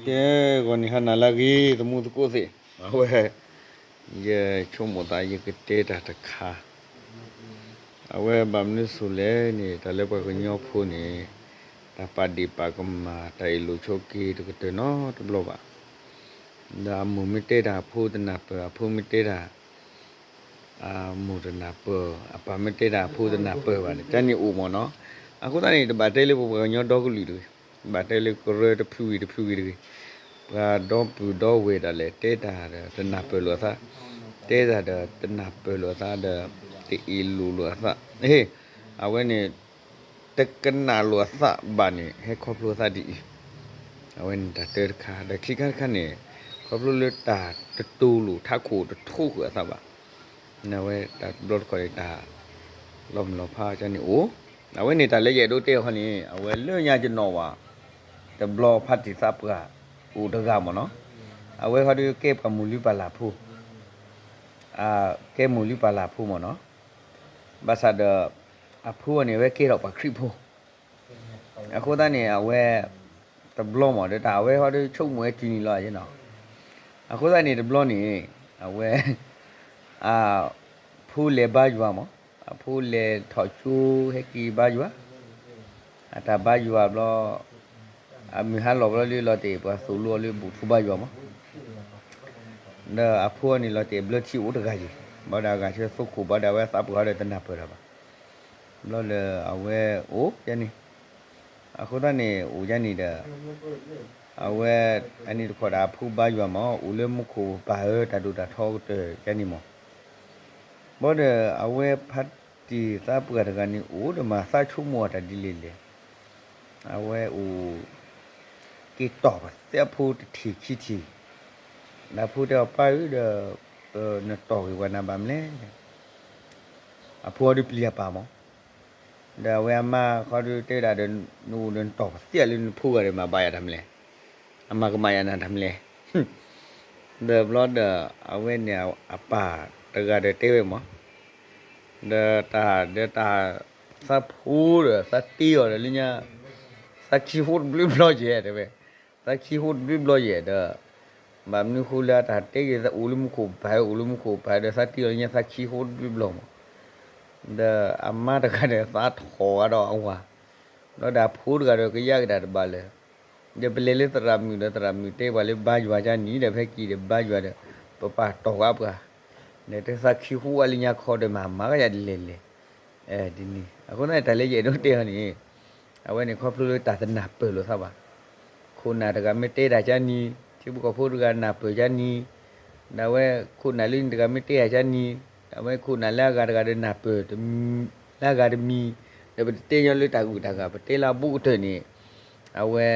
ကဲ, ဂီၤနံၤဟါနၤလၢအဂ့ၤ သမူသကိးသ့ၣ်, အဝဲ ယဆိကမိၣ်သးယကတဲတၢ်တခါ, အဝဲဘၣ်မနုၤအဃိလဲၣ်န့ၣ် တၢ်လၢပှၤကညီဖိန့ၣ် တၢ်ပာ်ဒ့ၣ်ပာ်ကမၣ် တၢ်အ့ၣ်လိာ်ဆိးက့တကတၢၢ်နီတဘျီဘၣ်. ဒီးအမိၢ်မ့ၢ်တဲတၢ်အဖိတနၢ်ပၢၢ်, အဖိမ့ၢ်တဲတၢ် အမိၢ်တနၢ်ပၢၢ်, အပၢ်မ့ၢ်တဲတၢ်အဖိတနၢ်ပၢၢ်ဘၣ်န့ၣ် ကန့ၣ်အိၣ်မ့ၢ်နီၤ. အဃိသတးန့ၣ် တဘၣ်တဲလၢပပှၤကညီဒီကလုာ်တဂ့ၤ, ဘၣ်တဲလၢကရၢတဖုဂ့ၤတဖုဂ့ၤတဂ့ၤ, ပှၤဒီပုၢ်ဒီဝဲၢ်ဒၣ်လဲာ် တဲတၢ်ဒီးတနၢ်ပၢၢ်လိာ်အသး, တဲတၢ်ဒီးတနၢ်ပၢၢ်လိာ်အသးဒီး တအ့ၣ်လိာ်လိာ်အသး, အဝဲန့ၣ် တကနၣ်လိာ်အသးဘၣ်န့ၣ် ဟဲခီဖျိအသးဒ်အံၤ, အဝဲန့ၣ်တၢ်တၢတခါ, ဒီးခံခါတခါန့ၣ် ခီဖျိလၢတၢ်တတိၤလိာ်ထးခိၣ်တထိဃုာ်အသးဘၣ်, အဝဲတၢ်တဘျီတခီၣ်န့ၣ် တၢ်လီၤမုၢ်လီၤဖးကန့ၣ်အိၣ်, အဝဲန့ၣ်တၢ်လၢယအဲၣ်ဒိးတဲအီၤန့ၣ် အဝဲလၢညါယနီၣ်ဝဲ တဘျီဖါတံၢ်သးပှၢ်အိၣ်တဂၤမ့ၢ်နီၤ, အဝဲဃီဒုးကဲပှၤမိၢ်လုၢ်ပၢ်လၢ်ဖိ ကဲမိၢ်လုၢ်ပၢ်လၢ်ဖိမ့ၢ်နီၤ, ဘၣ်ဆၣ်ဒီး အဖိအီၤန့ၣ် အဝဲကဲထီၣ်ပှၤခရံာ်ဖိ, အဃိသတးန့ၣ် အဝဲ တဘျီမ့ၢ်ဒီးတၢ်အဝဲဃီဒုးဆိကမိၣ်ဝဲတုၤန့ၣ်လီၤနီၤ, အဃိသတးန့ၣ်တဘျီန့ၣ် အဝဲ အဖိလဲၤဘါယွၤမ့ၢ်, အဖိလဲၤထီၣ်ကၠိဟဲက့ၤဘါယွၤ, အတၢ်ဘါယွၤဘျီ အမုၢ်ဟါလီၤဘျီလၢလီၤတဲာ် ပှၤသိၣ်လိအီၤလၢဘူၣ်ထူဘါယွၤမ့ၢ်, ဒီးအဖိန့ၣ်လီၤတဲာ်ဘျၢထံအိၣ်တဂၤယံၤ, ဘၣ်ဒီးအဂၤဆၢသိခိၣ်ဘၣ်ဒီး အဝဲသးပှၢ်ဒီးတနၢ်ပၢၢ်တၢ်ဘၣ်, ဘျီဒီးအဝဲအိၣ်ယါန့ၣ်, အဃိသတးန့ၣ် အိၣ်ယါန့ၣ်ဒီး အဝဲ အန့ၣ်တခီဒီးအဖိဘါယွၤမ့ၢ် အိၣ်လၢမူခိၣ်ပၢ်ဧၢ တၢ်ဒိၣ်တၢ်ထီကတၢၢ်ယါန့ၣ်မ့ၢ်, ဘၣ်ဒီးအဝဲဖါတံၢ်သးပှၢ်တဂၤန့ၣ် အိၣ်ဒီးမၤသးဆိကမိၣ်အတၢ်ဒ်လဲၣ်လဲၣ်, အဝဲအိၣ် က့ၤတီၢ်ပသဲအဖိတထံၣ်ခံထံၣ်, ဒီးအဖိတဲအီၤ ပၢ်ဧၢဒီး နတီၢ်ဂ့ၤပှၤနၤဘၣ်မနုၤလဲၣ်, အဖိအီၤဒုးပျံၤအပၢ်မ့ၢ်, ဒီးအဝဲအမါဃီဒုးတဲဝဲဒၣ်ဒီး နအိၣ်ဒီးနတီၢ်ပသဲလၢနဖိဂၤဒီးမၤဘၣ်ယၤတၢ်မနုၤလဲၣ်, အမၤကမၣ်ယၤနၤတၢ်မနုၤလဲၣ်, ဒီးဘျီဒီး အဝဲန့ၣ်အပၢ်တဂၤဒီးတဲဝဲမ့ၢ် ဒီးတၢ်ဒီးတၢ်သးဖိဒီးသးတ့အီၤဒီးလၢညါ သးခံဟိတဘျုးဘျီယဲၢ်တဲဝဲ, သးခံဟိတဘျုးဘျီယဲၢ်ဒီး ဘၣ်မနုၤဃိလၢတၢ်တဲက့ၤသးအိၣ်လၢမူခိၣ်ပၢ် အိၣ်လၢမူခိၣ်ပၢ်ဒီးသးတ့အီၤလၢညါသးခံဟိတဘျုးဘျီမ့ၢ်, ဒီးအမါတဂၤဒီးသးထီၣ်ဂၤဒီးအဝၤ, ဒီးဒီးအဖိတဂၤဒီးကယၣ်ကဒါတဘၣ်လၢ ဒီးပလဲၤလၢသရၣ်မုၣ်ဒီးသရၣ်မုၣ်တဲပှၤလၢဘါယွၤကါနံၤဒီး ဖဲက့ၤဒီးဘါယွၤဒီး ပပာ်တီၢ်ဃာ်ပှၤ, ဒီးတသးခံဟူအါလၢညါခီဒီးမၤမၤကယၤဒ်လဲၣ်လဲၣ်, ဒ်န့ၣ် အဃိသတးန့ၣ် တၢ်လၢယအဲၣ်ဒိးတဲအီၤန့ၣ် အဝဲန့ၣ်ခီဖျိလၢတၢ်တနၢ်ပၢၢ်လိာ်သးဘၣ်, ခိၣ်နၢ်တဂၤမ့ၢ်တဲတၢ်ကါနံၤ ထံဖိကီၢ်ဖိတဂၤနၢ်ပၢၢ်ကါနံၤ, ဒီးအဝဲခိၣ်နၢ်လၢန့ၣ်တဂၤမ့ၢ်တဲတၢ်ကါနံၤ, ဒီးအဝဲခိၣ်နၢ်လၢအဂၤတဂၤဒီးနၢ်ပၢၢ် လၢအဂၤတမံၤ, ဒီးပတတဲညီလၢတၢ်ဂုၤတၢ်ဂၤ ပတဲလၢအဘူးကတၢၢ်န့ၣ်, အဝဲ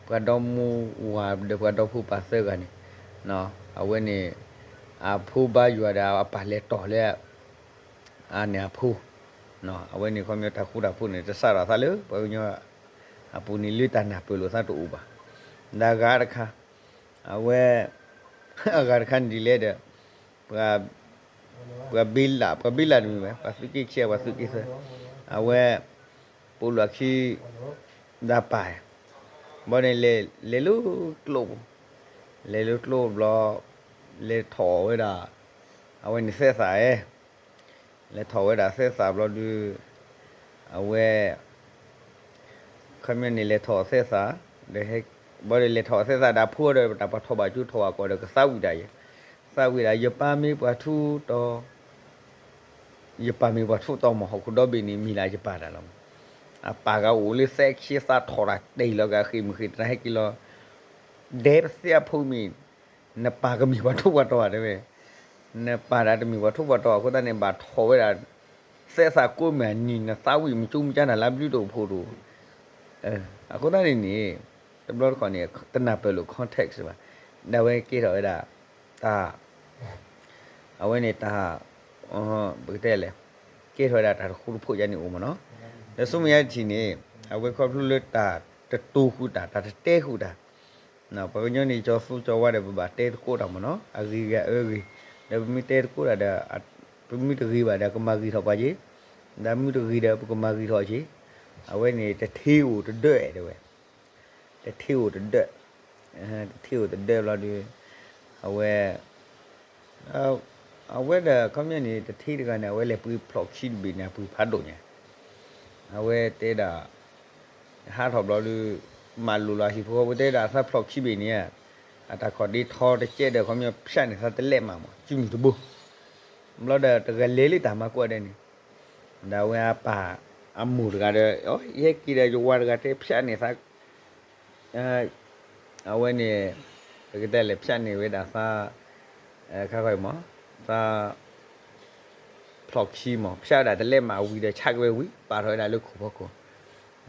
ပှၤဒီမါဝၤဒီးပှၤဒီဖိပၢ်သၢဂၤန့ၣ်, အဝဲန့ၣ် အဖိဘါယွၤဒီးအပၢ်လဲၤတီၢ်လၢ အန့ၣ်အဖိ, အဝဲန့ၣ်ခီပညီတၢ်ဃူတၢ်ဖိးန့ၣ် တစးထီၣ်သးလၢပှၤကညီအပူၤန့ၣ် လၢတၢ်နၢ်ပၢၢ်လိာ်သးတအိၣ်ဘၣ်, ဒီးအဂၤတခါ, အဝဲ အဂၤတခါန့ၣ်ဒ်လဲၣ်ဒီး ပှၤ ပှၤဘ့လး ပှၤဘ့လးတမ့ၢ်ဝဲ ပှၤသုးက့ခံ ပှၤသုးက့သၢ, အဝဲ ပိာ်လီၤခံ ဒၣ်ပၢ်, ဘၣ်န့ၣ် လဲၤလၢကျိၣ်, လဲၤလၢကျိၣ်ဘျီ လဲၤထီၣ်ဝဲဒၣ် အဝဲန့ၣ်သဲးသးဧဲ, လဲၤထီၣ်ဝဲဒၣ်သဲးသးဘျီဒုး အဝဲ ခီပညီန့ၣ် လဲၤထီၣ်သဲးသး, ဘၣ်ဒီးလဲၤထီၣ်သဲးသးဒီးအဖိဒီး တၢ်ပှၤထီၣ်ဘၣ်ကၠိထီၣ်ဘၣ်ကီၢ်ဒီး ကသးဝံၣ်တၢ်ယဲၢ်, သးဝံၣ်ဒၣ် ယပၢ်မ့ၢ်ပှၤထူးတီၤ ယပၢ်မ့ၢ်ပှၤထူးတီၤမး ဟီၣ်ခိၣ်ဒီဘ့ၣ်န့ၣ် မ့ၢ်လၢယပၢ်တၢ်လီၤမး, အပၢ်ဂၤအိၣ်လၢသဲးခံသးထီၣ်တၢ်တ့ၢ်လီၤဂာ်ဃ့ၢ်မုၢ်ဃ့ၢ်တနၤဟဲက့ၤလီၤ, ဒဲပသ့အဖိမ့ၢ် နပၢ်ကမ့ၢ်ပှၤထူးပှၤတီၤဧါတဲဝဲ, နပၢ်တၢ်တမ့ၢ်ပှၤထူးပှၤတီၤအဃိသတးန့ၣ် ဘၣ်ထီၣ်ဝဲဒၣ် သဲးသးကိးမ့ၢ်အနံၤ နသးဝံၣ်မကၠိမကၠါနၤလၢဘျုးတအိၣ်ဖိတအိၣ်, အဃိသတးန့ၣ်န့ၣ် တဘျီတခီၣ်န့ၣ် တနၢ်ပၢၢ်လိာ် context ဘၣ်, ဒီးအဝဲကဲထီၣ်ဝဲဒၣ် တၢ် အဝဲန့ၣ်တၢ် ပကတဲလဲၣ် ကဲထီၣ်ဝဲဒၣ်တၢ်တဃူတဖိးယါန့ၣ်အိၣ်မးနီၤ, ဒီးဆူမဲာ်ညါတထံၣ်န့ၣ် အဝဲခီဖျိလၢတၢ် တတိၤဃုာ်တၢ်, တၢ်တတဲဃုာ်တၢ်. ပှၤကညီန့ၣ် ကၠီသူကၠီဝါဒီး ပဘၣ်တဲသကိးတၢ်မ့ၢ်နီၤ, အဂ့ၤဂ့ၤအအၢဂ့ၤ, ဒီးပမ့ၢ်တဲသကိးတၢ်ဒီး ပမ့ၢ်တဂ့ၤဘၣ်ဒီး ကမၤဂ့ၤထီၣ်ပှၤက့ၤ, ဒီးမ့ၢ်တဂ့ၤဒီး ပကမၤဂ့ၤထီၣ်က့ၤ. အဝဲန့ၣ် တထ့အိၣ်တဒၢတဲဝဲ, တထ့အိၣ်တဒၢ, တထ့အိၣ်တဒၢဘျီဒီး အဝဲ အဝဲဒီးခီပညီန့ၣ် တထ့တဂၤန့ၣ် အဝဲလဲၤပှ့ၤဖျိးခံတဘ့ၣ်န့ၣ် အပှ့ၤဖးဒိၣ်ညါ, အဝဲတဲဒၣ် ဟးထီၣ်ဘျီဒီး မၤလိာ်လီၤဟံၣ်ဖိဃီဖိ တဲဒၣ်သးဖျိးခံဘ့ၣ်န့ၣ် အတၢ်ခီၣ်ဒ့ထီတကဲဒီး ခီပညီဖၠးန့ၢ်သးတလဲးမးမး စုမုၢ်တဘိ, ဘျီဒီးတဂၤလဲၤလၢတၢ်မၤကွၢ်ဒဲးန့ၣ်, ဒီးအဝဲအပၢ်အမိၢ်တဂၤဒီး ယဟဲက့ၤဒီးယဝၤတဂၤတဲဖၠးန့ၢ်သး အဝဲန့ၣ် ပကတဲလဲၤဖၠးန့ၢ်ဝဲဒၣ်သး ခါခီမး သး ဖျိးခံမး ဖၠးဝဲဒၣ်တလဲးမးဝံၤဒီး ဆါက့ၤဝဲဝံၤ ပာ်ထီၣ်ဝဲဒၣ်လၢခိၣ်ဖီခိၣ်,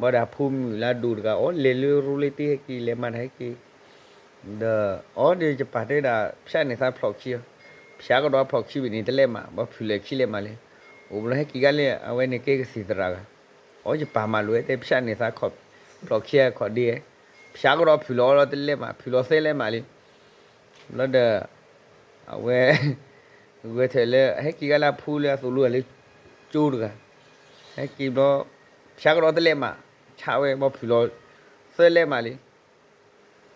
ဘၣ်ဒီးဖိမုၣ်လၢအဒိၣ်တဂၤ အီၤလဲၤလၢရိလ့တ့ဟဲက့ၤ လဲၤမၤတၢ်ဟဲက့ၤ, ဒီး အီၤဒီးယပၢ်တဲဒၣ် ဖၠးန့ၢ်သးဖျိးခံ, ဖၠးကဒီးဖျိးခံဘ့ၣ်န့ၣ် တလဲးမး ဘၣ်ဖုၣ်လၢခံလဲးမးလံ, အိၣ်ဘျီဟဲက့ၤကါလၢ အဝဲန့ၣ်ကဲကသံၣ်သရၣ်ဂၤ, အီၤယပၢ်မၤလိာ်ဝဲတဲ ဖၠးန့ၢ်သး ဖျိးခံခီၣ်ဒ့, ဖၠးကဒီးဖုၣ်လီၤအီၤလီၤတလဲးမး ဖုၣ်လီၤသၢလဲးမးလံ ဘျီဒီး အဝဲ ဂဲၤထၢၣ်လၢ ဟဲက့ၤကါလၢအဖိလၢအသိၣ်လိအီၤလၢ ကၠိတဂၤ, ဟဲက့ၤဘျီ ဖၠးကဒီးတလဲးမး ဆါဝဲ ဘၣ်ဖုၣ်လီၤသၢလဲးမးလံ,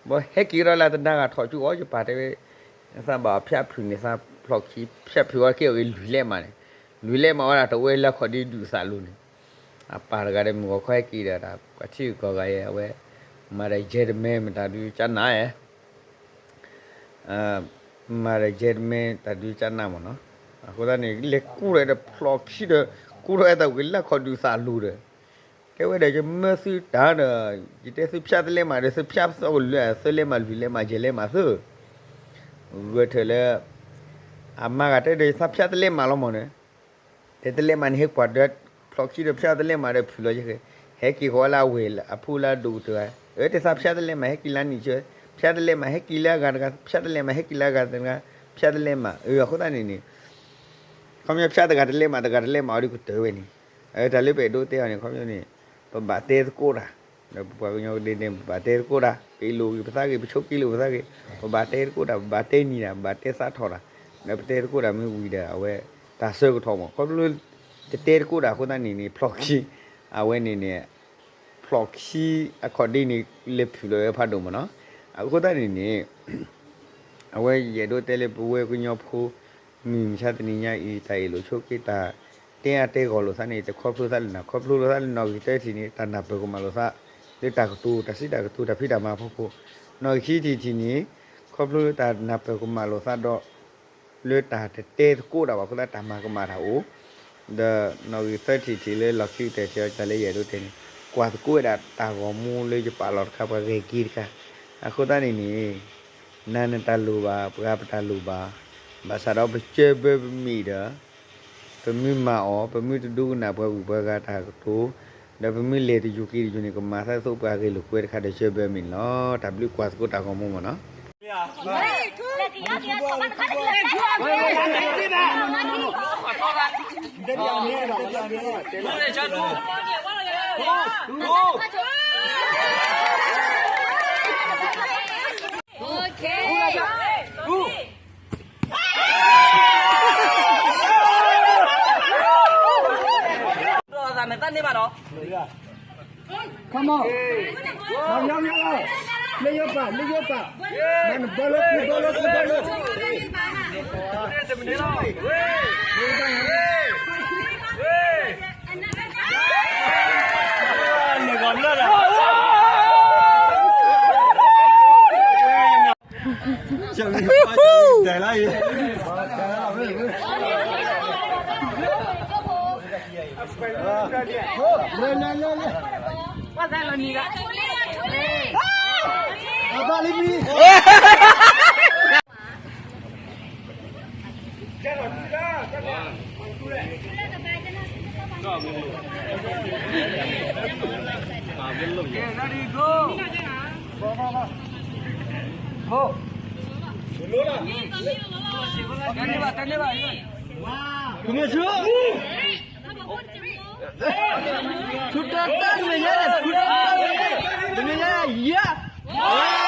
ဘၣ်ဟဲက့ၤကဒီးလၢတနၤဂၤထီၣ်ကၠိအီၤ ယပၢ်တဲဝဲ သးဘၣ်ဖၠးဖုၣ်န့ၢ်သးဖျိးခံ ဖၠးဖုၣ်အီၤက့ၤအဂ့ၤလွံၢ်လဲးမးန့ၣ်, လွံၢ်လဲးမးဝဲဒၣ်တဝဲလၢခီၣ်ဒ့ဒုးသးလိၤန့ၣ်, အပၢ်တဂၤဒီးမုၢ်ဂီၤခီဟဲက့ၤဒီး ပှၤထံဂုၤကီၢ်ဂၤယဲ အဝဲ မၤဒီးယဲတမဲ မတၤဒုကနၣ်ဧါ မၤဒီးယဲတမဲ တၢ်ဒုးကနၣ်မ့ၢ်နီၤ, အဃိသတးန့ၣ် လဲၤကူၣ်ထီၣ်ဒီးဖျိးခံဒီး ကူၣ်ထီၣ်အဲၣ်တၢ်ဝံၤလၢခီၣ်ဒုးသးလိၤဒီး တဲဝဲဒီး ယမၢသုတၢ်ဒီး ယတဲသုဖၠးတလဲးမးဒီး သုဖၠးသီကလွံၢ် သၢလဲးမး လွံၢ်လဲးမး ယဲၢ်လဲးမးသၢ, ဂဲၤထၢၣ်လၢ အမါဂၤတဲဒီး ယသးဖၠးတလဲးမးလီၤမ့ၢ်န့ၣ် တဲတလဲးမးန့ၣ် ဟဲကွၢ်ဒီး ဖျိးခံဒီးဖၠးတလဲးမးဒီးဖုၣ်လီၤယဲၢ်, ဟဲက့ၤဃီၤလၢအဝဲၢ်အဖိလၢအဒိၣ်ကတၢၢ်ဧါ, အတဲသးဖၠးတလဲးမး ဟဲက့ၤလၢနံၣ်ဆၢ, ဖၠးတလဲးမး ဟဲက့ၤလၢအဂၤတဂၤ, ဖၠးတလဲးမး ဟဲက့ၤလၢအဂၤတဂၤ, ဖၠးတလဲးမး, အဃိသတးန့ၣ်န့ၣ် ခီပညီဖၠးတဂၤတလဲးမး တဂၤတလဲးမးအီၤဒီးကတၢၢ်ဝဲန့ၣ်, တၢ်လၢပအဲၣ်ဒိးတဲအီၤန့ၣ် ခီပညီန့ၣ် ပဘၣ်တဲသကိးတၢ်, ဒီးပပှၤကညီကဒဲန့ၣ် ပဘၣ်တဲသကိးတၢ်, ပအ့ၣ်လိာ်ဂ့ၤပသးဂ့ၤ ပဆိးက့လိာ်ပသးဂ့ၤ, ပဘၣ်တဲသကိးတၢ် ပဘၣ်တဲနံၤတၢ် ပဘၣ်တဲသးထီၣ်တၢ်, ဒီးပတဲသကိးတၢ်မ့ၢ်ဝံၤဒီး အဝဲတၢ်ဆၢကတီၢ်မး ခီဖျိ တတဲသကိးတၢ်အဃိသတးန့ၣ်န့ၣ် ဖျိးခံ အဝဲန့ၣ်န့ၣ် ဖျိးခံအခီၣ်ဒ့န့ၣ် လဲၤဖုၣ်လီၤဝဲဖးဒိၣ်မးနီၤ, အဃိသတးန့ၣ်န့ၣ် အဝဲယအဲၣ်ဒိးတဲလၢပဝဲကညီဖိ မုၢ်မဆါတနံၤညါအံၤ တၢ်အ့ၣ်လိာ်ဆိးက့ တၢ်တဲအါတဲဂီၢ်လိာ်သးန့ၣ် တခီဖျိသးလၢနၤ ခီဖျိလိာ်သးလၢနီၣ်ဂံၢ်သၢထံၣ်န့ၣ် တၢ်နၢ်ပၢၢ်ကမၣ်လိာ်သး လၢတၢ်ကတိၤ တၢ်စံးတၢ်ကတိၤ တၢ်ဖံးတၢ်မၤအဖီခိၣ်, နီၣ်ဂံၢ်ခံထံၣ်တထံၣ်န့ၣ် ခီဖျိလၢတၢ်နၢ်ပၢၢ်ကမၣ်လိာ်သးဒီး လၢတၢ်တတဲသကိးတၢ်ဘၣ်အဃိသတး တၢ်မၤကမၣ်တၢ်အိၣ်, ဒီးနီၣ်ဂံၢ်သၢထံၣ်ထံၣ်လၢလီၢ်ခံကတၢၢ်ထံၣ်အီၤ တၢ်လၢယအဲၣ်ဒိးတဲန့ၣ် ကွၢ်သကိးဝဲဒၣ်တၢ်ဂီၤမူလၢယပာ်လီၤတခါ ပှၤဂဲၤက့ၤတခါ, အဃိသတးန့ၣ်န့ၣ် နၤနတၢ်လိၣ်ဘၣ် ပှၤပတၢ်လိၣ်ဘၣ်, ဘၣ်ဆၣ်ဒီးပကၢဘၢပမ့ၢ်ဒီး ပမ့ၢ်မၤအီၤ ပမ့ၢ်တဒိကနၣ်ပှၤဂုၤပှၤဂၤတၢ်ကတိၤ, ဒီးပမ့ၢ်လဲၤတယိၤက့ၤတယိၤန့ၣ် ကမၤသးသိးပှၤဂ့ၢ်လိာ်ကွဲတခါဒီး ကၢဘၢမ့ၢ်န့ၣ်လီၤ. တၢ်ဘျုးကွၢ်သကိးတၢ်ဂီၤမူမ့ၢ်နီၤ. Come on. မၤညီညီလီၤ. လၢယိၤပာ် လၢယိၤပာ်. မၤနဘၢလၢခုဘၢလၢခုဘၢလၢ. တနံၤညါယဲၢ်,